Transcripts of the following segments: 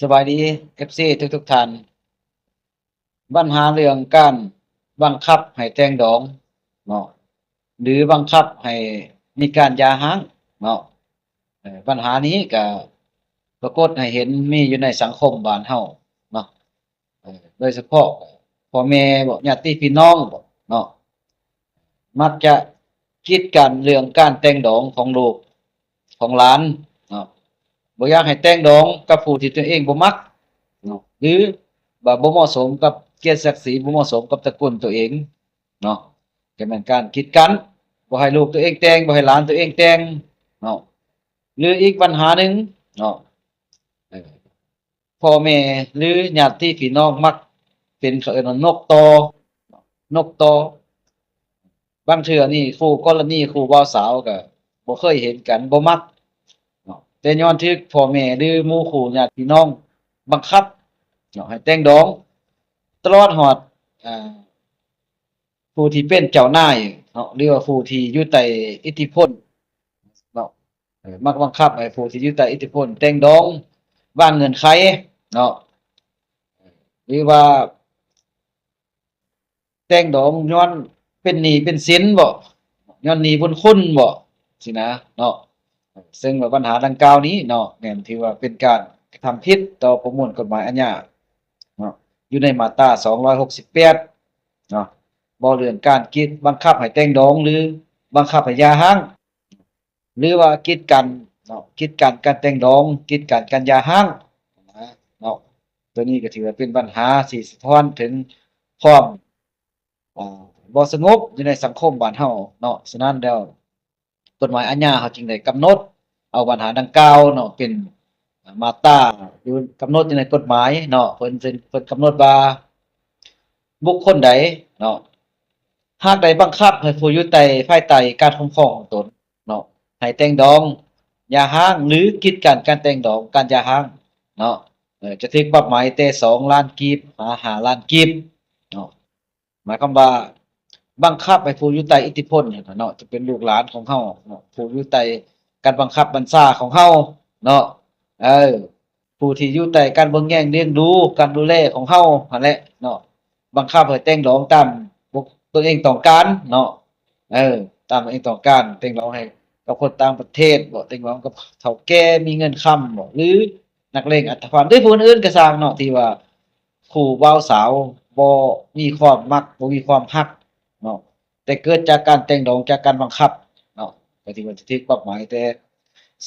ສະບາຍດີ ເອັຟຊີ ທຸກໆທ່ານ. ບັນຫາເລື່ອງການບັງຄັບໃຫ້ແຕ່ງດອງເນາະ ຫຼືບັງຄັບໃຫ້ມີການຢ່າຮ້າງເນາະ. ເອີ ບັນຫານີ້ກະປາກົດໃຫ້ເຫັນມີຢູ່ໃນສັງຄົມບ້ານເຮົາເນາະ. ເອີ ໂດຍສະເພາະພໍ່ແມ່ບໍ ຍາດຕິພີ່ນ້ອງບໍເນາະ ມັກຈະກີດກັນເລື່ອງການແຕ່ງດອງຂອງລູກຂອງຫຼານເນາະ. ບໍ່ຢາກໃຫ້ແຕ່ງດອງກັບຜູ້ທີ່ຕົວເອງບໍ່ມັກເນາະ ຫຼືວ່າບໍ່ເໝາະສົມກັບກຽດສັກສີ, ບໍ່ເໝາະສົມກັບຕະກຸນຕົວເອງເນາະ. ກໍແມ່ນການກີດກັນ ບໍ່ໃຫ້ລູກຕົວເອງແຕ່ງ, ບໍ່ໃຫ້ຫຼານຕົວເອງແຕ່ງເນາະ. ຫຼືອີກບັນຫາໜຶ່ງເນາະ ເອີ ພໍ່ແມ່ ຫຼືຍາດຕິພີ່ນ້ອງມັກເປັນ ເຂົາເອີ້ນວ່ານົກຕໍ່ ນົກຕໍ່. ບາງເທື່ອນີ້ຄູ່ກໍລະນີຄູ່ບ່າວສາວກໍບໍ່ເຄີຍເຫັນກັນ ບໍ່ມັກເນາະ ແຕ່ຍ້ອນຖືກພໍ່ແມ່ ຫຼືໝູ່ຄູ່ຍາດພີ່ນ້ອງບັງຄັບເນາະ ໃຫ້ແຕ່ງດອງ ຕະຫຼອດຮອດ ອ່າ ຜູ້ທີ່ເປັນເຈົ້ານາຍເນາະ ຫຼືວ່າຜູ້ທີ່ຢູ່ໃຕ້ອິດທິພົນເນາະ ເອີ ມັກບັງຄັບໃຫ້ຜູ້ທີ່ຢູ່ໃຕ້ອິດທິພົນແຕ່ງດອງ ວາງເງື່ອນໄຂເນາະ ຫຼືວ່າແຕ່ງດອງຍ້ອນເປັນໜີ້ເປັນສິນບໍ ຍ້ອນໜີ້ບຸນຄຸນບໍ ຊີ້ນະເນາະ. ເຊິ່ງວ່າບັນຫາດັ່ງກ່າວນີ້ເນາະ ແມ່ນຖືວ່າເປັນການກະທຳຜິດຕໍ່ປະມວນກົດໝາຍອາຍາເນາະ ຢູ່ໃນມາດຕາສອງຮ້ອຍຫົກສິບແປດ ເນາະ ເວົ້າເລື່ອງການກີດບັງຄັບໃຫ້ແຕ່ງດອງ ຫຼືບັງຄັບໃຫ້ຢ່າຮ້າງ ຫຼືວ່າກີດກັນເນາະ ກີດກັນການແຕ່ງດອງ ກີດກັນການຢ່າຮ້າງນະເນາະ. ໂຕນີ້ກໍຖືວ່າເປັນບັນຫາທີ່ສະທ້ອນເຖິງຄວາມ ອ່າ ບໍ່ສະຫງົບຢູ່ໃນສັງຄົມບ້ານເຮົາເນາະ. ສະນັ້ນແລ້ວ ກົດໝາຍອາຍາເຮົາຈຶ່ງໄດ້ກຳນົດເອົາບັນຫາດັ່ງກ່າວເນາະ ເປັນມາດຕາຢູ່ ກຳນົດຢູ່ໃນກົດໝາຍເນາະ. ເພິ່ນ ເພິ່ນ ເພິ່ນກຳນົດວ່າ ບຸກຄົນໃດເນາະ ຫາກໄດ້ບັງຄັບໃຫ້ຜູ້ຢູ່ໃຕ້ ພາຍໃຕ້ການຄຸ້ມຄອງຂອງຕົນເນາະ ໃຫ້ແຕ່ງດອງ ຢ່າຮ້າງ ຫຼື ກີດກັນການແຕ່ງດອງ ການຢ່າຮ້າງເນາະ ເອີ ຈະຖືກປັບໃໝແຕ່ສອງລ້ານກີບຫາຫ້າລ້ານກີບເນາະ. ໝາຍຄວາມວ່າບັງຄັບໃຫ້ຜູ້ຢູ່ໃຕ້ອິດທິພົນຫັ້ນນະເນາະ ຈະເປັນລູກຫຼານຂອງເຮົາເນາະ ຜູ້ຢູ່ໃຕ້ການບັງຄັບບັນຊາຂອງເຮົາເນາະ ເອີ ຜູ້ທີ່ຢູ່ໃຕ້ການເບິ່ງແຍງລ້ຽງດູ ການດູແລຂອງເຮົາຫັ້ນແຫຼະເນາະ ບັງຄັບໃຫ້ແຕ່ງດອງຕາມຕົນເອງຕ້ອງການເນາະ ເອີ ຕາມຕົນເອງຕ້ອງການ ແຕ່ງດອງໃຫ້ກັບຄົນຕ່າງປະເທດບໍ ແຕ່ງດອງກັບເຖົ້າແກ່ມີເງິນຄຳບໍ ຫຼື ນັກເລງອັນທະພານ ຫຼື ຜູ້ອື່ນໆກໍຊ່າງເນາະ ທີ່ວ່າຄູ່ບ່າວສາວບໍ່ມີຄວາມມັກ ບໍ່ມີຄວາມຮັກເນາະ ແຕ່ເກີດຈາກການແຕ່ງດອງ ຈາກການບັງຄັບເນາະ ກໍຖືວ່າຈະຖືກປັບໃໝແຕ່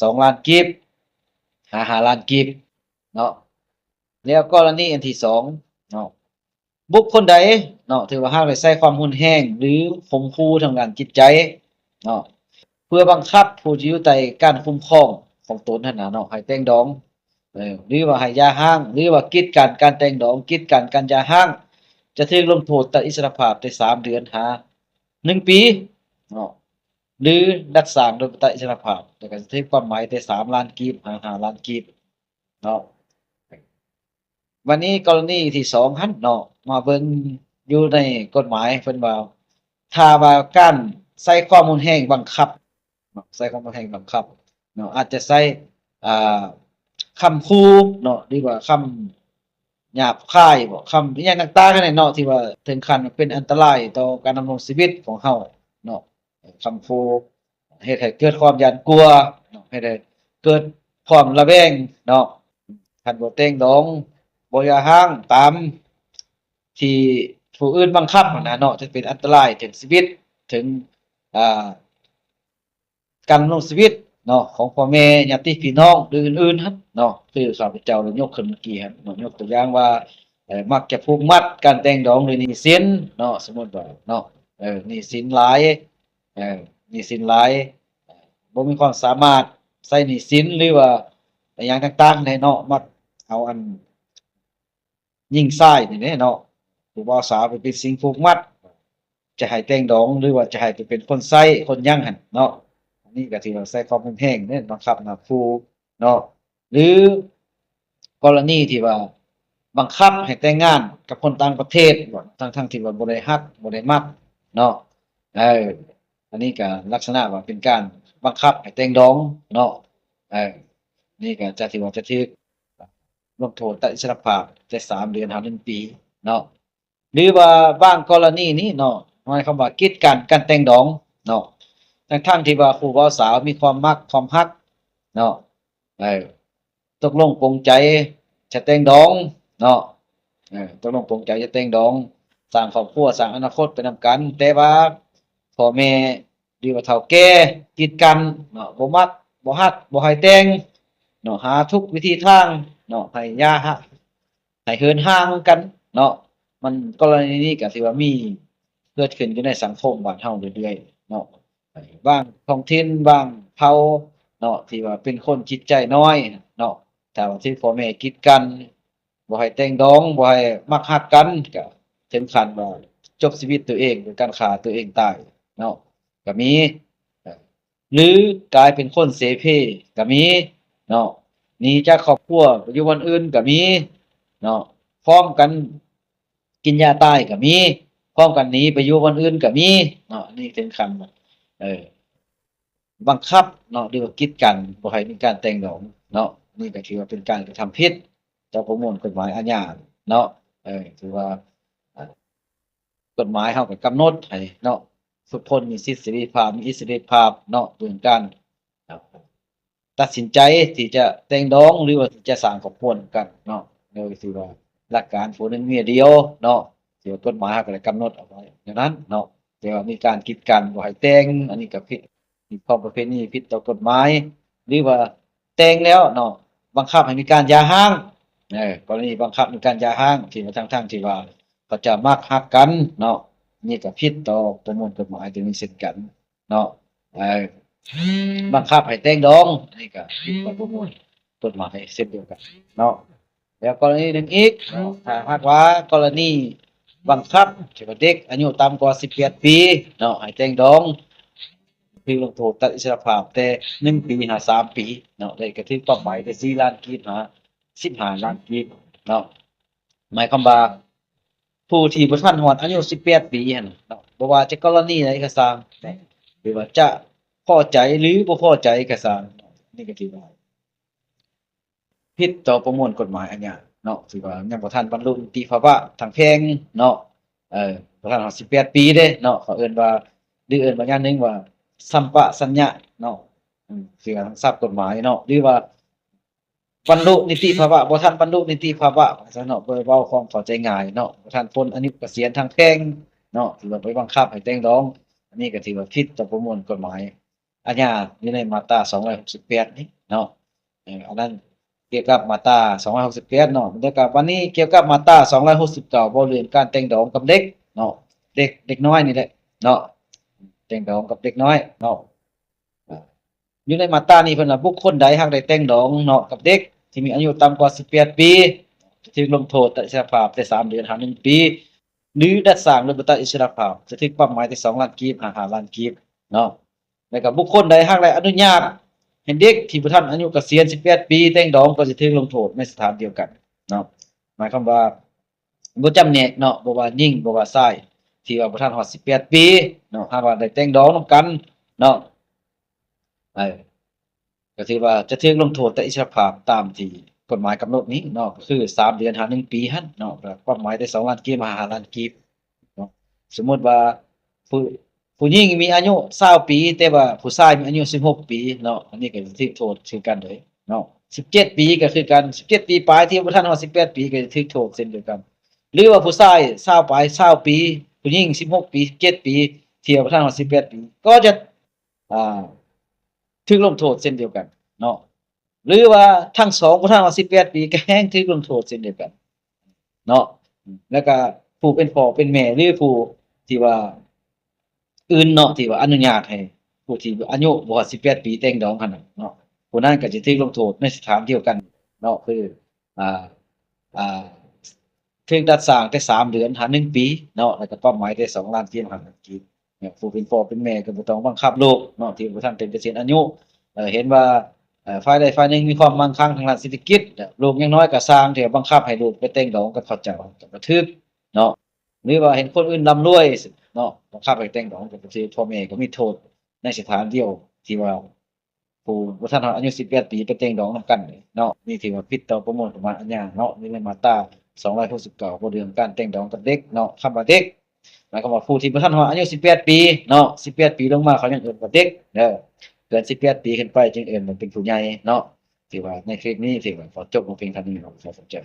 ສອງລ້ານກີບຫາຫ້າລ້ານກີບເນາະ. ແລ້ວກໍລະນີອັນທີສອງເນາະ ບຸກຄົນໃດເນາະ ຖືວ່າຫາກໄດ້ໃຊ້ຄວາມຮຸນແຮງ ຫຼື ຂົ່ມຂູ່ທາງດ້ານຈິດໃຈເນາະ ເພື່ອບັງຄັບຜູ້ທີ່ຢູ່ໃຕ້ການຄຸ້ມຄອງຂອງຕົນຫັ້ນນະເນາະ ໃຫ້ແຕ່ງດອງ ເອີ ຫຼືວ່າໃຫ້ຢ່າຮ້າງ ຫຼືວ່າກີດກັນການແຕ່ງດອງ ກີດກັນການຢ່າຮ້າງ ຈະຖືກລົງໂທດຕັດອິດສະຫຼະພາບແຕ່ສາມເດືອນຫາໜຶ່ງປີເນາະ ຫຼືດັດສ້າງໂດຍບໍ່ຕັດອິດສະຫຼະພາບ ແລ້ວກໍຈະຖືກປັບໃໝແຕ່ສາມລ້ານກີບຫາຫ້າລ້ານກີບເນາະ. ບັດນີ້ກໍລະນີທີສອງຫັ້ນເນາະ ມາເບິ່ງຢູ່ໃນກົດໝາຍ ເພິ່ນວ່າ ຖ້າວ່າການໃຊ້ຄວາມຮຸນແຮງບັງຄັບ ເນາະ ໃຊ້ຄວາມຮຸນແຮງບັງຄັບເນາະ ອາດຈະໃຊ້ ອ່າ ຄຳຂູ່ເນາະ ຫຼືວ່າຄຳຫຍາບຄາຍບໍ ຄຳອີ່ຫຍັງຕ່າງໆຫັ້ນແຫຼະເນາະ ທີ່ວ່າເຖິງຂັ້ນເປັນອັນຕະລາຍຕໍ່ການດຳລົງຊີວິດຂອງເຮົາເນາະ ຄຳຂູ່ເຮັດໃຫ້ເກີດຄວາມຢ້ານກົວເນາະ ເຮັດໃຫ້ເກີດຄວາມລະແວງເນາະ. ຄັນບໍ່ແຕ່ງດອງ ບໍ່ຢ່າຮ້າງຕາມທີ່ຜູ້ອື່ນບັງຄັບຫັ້ນນະເນາະ ຈະເປັນອັນຕະລາຍເຖິງຊີວິດ ເຖິງ ອ່າ ການດຳລົງຊີວິດເນາະ ຂອງພໍ່ແມ່ ຍາດຕິພີ່ນ້ອງ ຫຼື ອື່ນໆຫັ້ນເນາະ ຄືຂ້າພະເຈົ້າໄດ້ຍົກຂຶ້ນເມື່ອກີ້ຫັ້ນເນາະ ຍົກຕົວຢ່າງວ່າ ເອີ ມັກຈະຜູກມັດການແຕ່ງດອງດ້ວຍໜີ້ສິນເນາະ ສົມມຸດວ່າເນາະ ເອີ ໜີ້ສິນຫຼາຍ ເອີ ໜີ້ສິນຫຼາຍ ບໍ່ມີຄວາມສາມາດໃຊ້ໜີ້ສິນ ຫຼືວ່າອີ່ຫຍັງຕ່າງໆໃດເນາະ ມັກເອົາອັນ ຍິງຊາຍນີ້ແຫຼະເນາະ ຜູ້ບ່າວສາວໄປເປັນສິ່ງຜູກມັດ ຈະໃຫ້ແຕ່ງດອງ ຫຼືວ່າຈະໃຫ້ໄປເປັນຄົນໃຊ້ຄົນຫຍັງຫັ້ນເນາະ. ອັນນີ້ກໍຖືວ່າໃຊ້ຄວາມຮຸນແຮງເດ້ ບັງຄັບນຳຜູ້ເນາະ ຫຼືກໍລະນີທີ່ວ່າບັງຄັບໃຫ້ແຕ່ງງານກັບຄົນຕ່າງປະເທດ ທັງໆທີ່ວ່າບໍ່ໄດ້ຮັກ ບໍ່ໄດ້ມັກເນາະ. ເອີ ອັນນີ້ກໍລັກສະນະວ່າເປັນການບັງຄັບໃຫ້ແຕ່ງດອງເນາະ. ເອີ ນີ້ກໍຈະຖືວ່າຈະຖືກ ລົງໂທດຕັດອິດສະຫຼະພາບແຕ່ສາມເດືອນຫາໜຶ່ງປີເນາະ. ຫຼືວ່າບາງກໍລະນີນີ້ເນາະ ໝາຍຄວາມວ່າກີດກັນການແຕ່ງດອງເນາະ ທັງໆທີ່ວ່າຄູ່ບ່າວສາວມີຄວາມມັກຄວາມຮັກເນາະ ເອີ ຕົກລົງປົງໃຈຈະແຕ່ງດອງເນາະ ເອີ ຕົກລົງປົງໃຈຈະແຕ່ງດອງ ສ້າງຄອບຄົວ ສ້າງອະນາຄົດໄປນຳກັນ ແຕ່ວ່າພໍ່ແມ່ ຫຼືວ່າເຖົ້າແກ່ກີດກັນເນາະ ບໍ່ມັກ ບໍ່ຮັກ ບໍ່ໃຫ້ແຕ່ງເນາະ ຫາທຸກວິທີທາງເນາະ ໃຫ້ຢ່າ ໃຫ້ເຫີນຫ່າງກັນເນາະ. ມັນ ກໍລະນີນີ້ກໍຖືວ່າມີເກີດຂຶ້ນຢູ່ໃນສັງຄົມບ້ານເຮົາເລື້ອຍໆເນາະ ບາງທ້ອງຖິ່ນ ບາງເຜົ່າເນາະ ທີ່ວ່າເປັນຄົນຈິດໃຈນ້ອຍເນາະ ຖ້າວ່າຖືກພໍ່ແມ່ກີດກັນ ບໍ່ໃຫ້ແຕ່ງດອງ ບໍ່ໃຫ້ມັກຮັກກັນ ກໍເຖິງຂັ້ນວ່າຈົບຊີວິດຕົວເອງໂດຍການຂ້າຕົວເອງຕາຍເນາະ ກໍມີ ຫຼືກາຍເປັນຄົນເສເພກໍມີເນາະ ໜີຈາກຄອບຄົວໄປຢູ່ບ່ອນອື່ນກໍມີເນາະ ພ້ອມກັນກິນຢາຕາຍກໍມີ ພ້ອມກັນໜີໄປຢູ່ບ່ອນອື່ນກໍມີເນາະ. ນີ້ເຖິງຂັ້ນ ເອີ ບັງຄັບເນາະ ຫຼືວ່າກີດກັນບໍ່ໃຫ້ມີການແຕ່ງດອງເນາະ ນີ້ກໍຖືວ່າເປັນການກະທຳຜິດຕໍ່ປະມວນກົດໝາຍອາຍາເນາະ ເອີ ຖືວ່າ ກົດໝາຍເຮົາກໍກຳນົດໃຫ້ເນາະ ທຸກຄົນມີສິດເສລີພາບ ມີອິດສະລິພາບເນາະ ເລື່ອງການ ຕັດສິນໃຈທີ່ຈະແຕ່ງດອງ ຫຼືວ່າທີ່ຈະສ້າງຄອບຄົວນຳກັນເນາະ ໂດຍທີ່ວ່າຫຼັກການຜູ້ໜຶ່ງເມຍດຽວເນາະ ທີ່ວ່າກົດໝາຍເຮົາກໍໄດ້ກຳນົດເອົາໄວ້ແນວນັ້ນເນາະ ແຕ່ວ່າມີການກີດກັນບໍ່ໃຫ້ແຕ່ງ ອັນນີ້ກໍຜິດ ຜິດຂອງປະເພນີ ຜິດຕໍ່ກົດໝາຍ ຫຼືວ່າແຕ່ງແລ້ວເນາະ ບັງຄັບໃຫ້ມີການຢ່າຮ້າງ ເອີ ກໍລະນີບັງຄັບມີການຢ່າຮ້າງ ທີ່ວ່າທັງໆທີ່ວ່າເຂົາເຈົ້າມັກຮັກກັນເນາະ ນີ້ກໍຜິດຕໍ່ປະມວນກົດໝາຍຕົວນີ້ເຊັ່ນກັນ ເນາະ ເອີ ບັງຄັບໃຫ້ແຕ່ງດອງ ອັນນີ້ກໍຜິດຕໍ່ປະມວນກົດໝາຍເຊັ່ນດຽວກັນເນາະ. ແລ້ວກໍລະນີໜຶ່ງອີກເນາະ ຖ້າຫາກວ່າກໍລະນີບັງຄັບໃຫ້ເດັກອາຍຸຕ່ຳກວ່າສິບແປດປີເນາະ ໃຫ້ແຕ່ງດອງ ຖືກລົງໂທດຕັດອິດສະຫຼະພາບແຕ່ໜຶ່ງປີຫາສາມປີເນາະ ແລ້ວກໍຖືກປັບໃໝແຕ່ສີ່ລ້ານກີບຫາສິບຫ້າລ້ານກີບເນາະ. ໝາຍຄວາມວ່າ ຜູ້ທີ່ບໍ່ທັນຮອດອາຍຸສິບແປດປີຫັ້ນເນາະ ບໍ່ວ່າຈະກໍລະນີໃດກໍຊ່າງ ຫຼືວ່າຈະພໍໃຈ ຫຼືບໍ່ພໍໃຈກໍຊ່າງ ນີ້ກໍຖືວ່າຜິດຕໍ່ປະມວນກົດໝາຍອາຍາເນາະ ຖືວ່າຍັງບໍ່ທັນບັນລຸນິຕິພາວະທາງແພ່ງເນາະ ເອີ ບໍ່ທັນຮອດສິບແປດປີເດ້ເນາະ ເຂົາເອີ້ນວ່າ ຫຼືເອີ້ນວ່າຢ່າງໜຶ່ງວ່າ ສຳປະສັນຍະເນາະ ອືມ ຖືວ່າທາງສັບກົດໝາຍເນາະ ຫຼືວ່າ ບັນລຸນິຕິພາວະ ບໍ່ທັນບັນລຸນິຕິພາວະ ວ່າຊັ້ນເນາະ ເວົ້າຄວາມເຂົ້າໃຈງ່າຍເນາະ ບໍ່ທັນພົ້ນອາຍຸກະສຽນທາງແພ່ງເນາະ ຖືວ່າໄປບັງຄັບໃຫ້ແຕ່ງດອງ ອັນນີ້ກໍຖືວ່າຜິດຕໍ່ປະມວນກົດໝາຍອາຍາ ຢູ່ໃນມາດຕາສອງຮ້ອຍຫົກສິບແປດນີ້ເນາະ ເອີ ອັນນັ້ນກ່ຽວກັບມາດຕາສອງຮ້ອຍຫົກສິບແປດເນາະ ແລ້ວກໍບັດນີ້ກ່ຽວກັບມາດຕາສອງຮ້ອຍຫົກສິບເກົ້າ ເວົ້າເລື່ອງການແຕ່ງດອງກັບເດັກເນາະ ເດັກ ເດັກນ້ອຍນີ້ແຫຼະເນາະ ແຕ່ງດອງກັບເດັກນ້ອຍເນາະ. ຢູ່ໃນມາດຕານີ້ເພິ່ນວ່າ ບຸກຄົນໃດຫາກໄດ້ແຕ່ງດອງເນາະ ກັບເດັກທີ່ມີອາຍຸຕ່ຳກວ່າສິບແປດປີ ຈະຖືກລົງໂທດຕັດອິດສະຫຼະພາບແຕ່ສາມເດືອນຫາໜຶ່ງປີ ຫຼືດັດສ້າງໂດຍບໍ່ຕັດອິດສະຫຼະພາບ ຈະຖືກປັບໃໝແຕ່ສອງລ້ານກີບຫາຫ້າລ້ານກີບເນາະ. ແລ້ວກໍບຸກຄົນໃດຫາກໄດ້ອະນຸຍາດໃຫ້ເດັກທີ່ບໍ່ທັນອາຍຸກະສຽນສິບແປດປີແຕ່ງດອງ ກໍຈະຖືກລົງໂທດໃນສະຖານດຽວກັນເນາະ. ໝາຍຄວາມວ່າ ບໍ່ຈຳແນກເນາະ ບໍ່ວ່າຍິງ ບໍ່ວ່າຊາຍ ທີ່ວ່າບໍ່ທັນຮອດສິບແປດປີເນາະ ຫາກວ່າໄດ້ແຕ່ງດອງນຳກັນເນາະ ເອີ ກໍຖືວ່າຈະຖືກລົງໂທດແຕ່ອິດສະຫຼະພາບຕາມທີ່ກົດໝາຍກຳນົດນີ້ເນາະ ກໍຄືສາມເດືອນຫາໜຶ່ງປີຫັ້ນເນາະ ແລ້ວປັບໃໝແຕ່ສອງລ້ານກີບຫາຫ້າລ້ານກີບເນາະ. ສົມມຸດວ່າຜູ້ ຜູ້ຍິງມີອາຍຸຊາວປີ ແຕ່ວ່າຜູ້ຊາຍມີອາຍຸສິບຫົກປີເນາະ ອັນນີ້ກໍຖືກໂທດຄືກັນເລີຍເນາະ. ສິບເຈັດປີກໍຄືກັນ ສິບເຈັດປີປາຍທີ່ບໍ່ທັນຮອດສິບແປດປີ ກໍຈະຖືກໂທດເຊັ່ນດຽວກັນ ຫຼືວ່າຜູ້ຊາຍຊາວປາຍ ຊາວປີ ຜູ້ຍິງສິບຫົກປີ ສິບເຈັດປີ ທີ່ບໍ່ທັນຮອດສິບແປດປີ ກໍຈະ ອ່າ ຖືກລົງໂທດເຊັ່ນດຽວກັນເນາະ. ຫຼືວ່າທັງສອງບໍ່ທັນຮອດສິບແປດປີ ກໍແຮ່ງຖືກລົງໂທດເຊັ່ນດຽວກັນເນາະ. ແລ້ວກໍຜູ້ເປັນພໍ່ເປັນແມ່ ຫຼືຜູ້ທີ່ວ່າ ອື່ນເນາະ ທີ່ວ່າອະນຸຍາດໃຫ້ຜູ້ທີ່ອາຍຸບໍ່ຮອດສິບແປດປີແຕ່ງດອງຫັ້ນນະເນາະ ຜູ້ນັ້ນກໍຈະຖືກລົງໂທດໃນສະຖານດຽວກັນເນາະ ຄື ອ່າ ອ່າ ຖືກດັດສ້າງແຕ່ສາມເດືອນຫາໜຶ່ງປີເນາະ ແລ້ວກໍປັບໃໝແຕ່ສອງລ້ານກີບຫາຫ້າລ້ານກີບ. ຜູ້ເປັນພໍ່ເປັນແມ່ກໍບໍ່ຕ້ອງບັງຄັບລູກເນາະ ທີ່ບໍ່ທັນເຕັມກະສິນອາຍຸ ເອີ ເຫັນວ່າ ເອີ ຝ່າຍໃດຝ່າຍໜຶ່ງມີຄວາມໝັ້ງຄັ່ງທາງດ້ານເສດຖະກິດ ລູກຍັງນ້ອຍກໍຊ່າງ ທີ່ບັງຄັບໃຫ້ລູກໄປແຕ່ງດອງກັບເຂົາເຈົ້າ ກໍບໍ່ຖືກເນາະ. ຫຼືວ່າເຫັນຄົນອື່ນລ່ຳລວຍເນາະ ບັງຄັບໃຫ້ແຕ່ງດອງກັນ ຄືພໍ່ແມ່ກໍມີໂທດໃນສະຖານດຽວ ທີ່ວ່າ ຜູ້ບໍ່ທັນຮອດອາຍຸສິບແປດປີໄປແຕ່ງດອງນຳກັນເນາະ ນີ້ຖືວ່າຜິດຕໍ່ປະມວນການອາຍາເນາະ ໃນມາດຕາສອງຮ້ອຍຫົກສິບເກົ້າ ວ່າດ້ວຍການແຕ່ງດອງກັບເດັກເນາະ ຄຳວ່າເດັກ ໝາຍຄວາມວ່າຜູ້ທີ່ບໍ່ທັນຮອດອາຍຸສິບແປດປີເນາະ ສິບແປດປີລົງມາເຂົາຍັງເອີ້ນວ່າເດັກເດີ ເກີນສິບແປດປີຂຶ້ນໄປຈຶ່ງເອີ້ນວ່າເປັນຜູ້ໃຫຍ່ເນາະ ຖືວ່າໃນຄລິບນີ້ຖືວ່າຂໍຈົບລົງພຽງເທົ່ານີ້ເນາະ ຂໍຂອບໃຈ.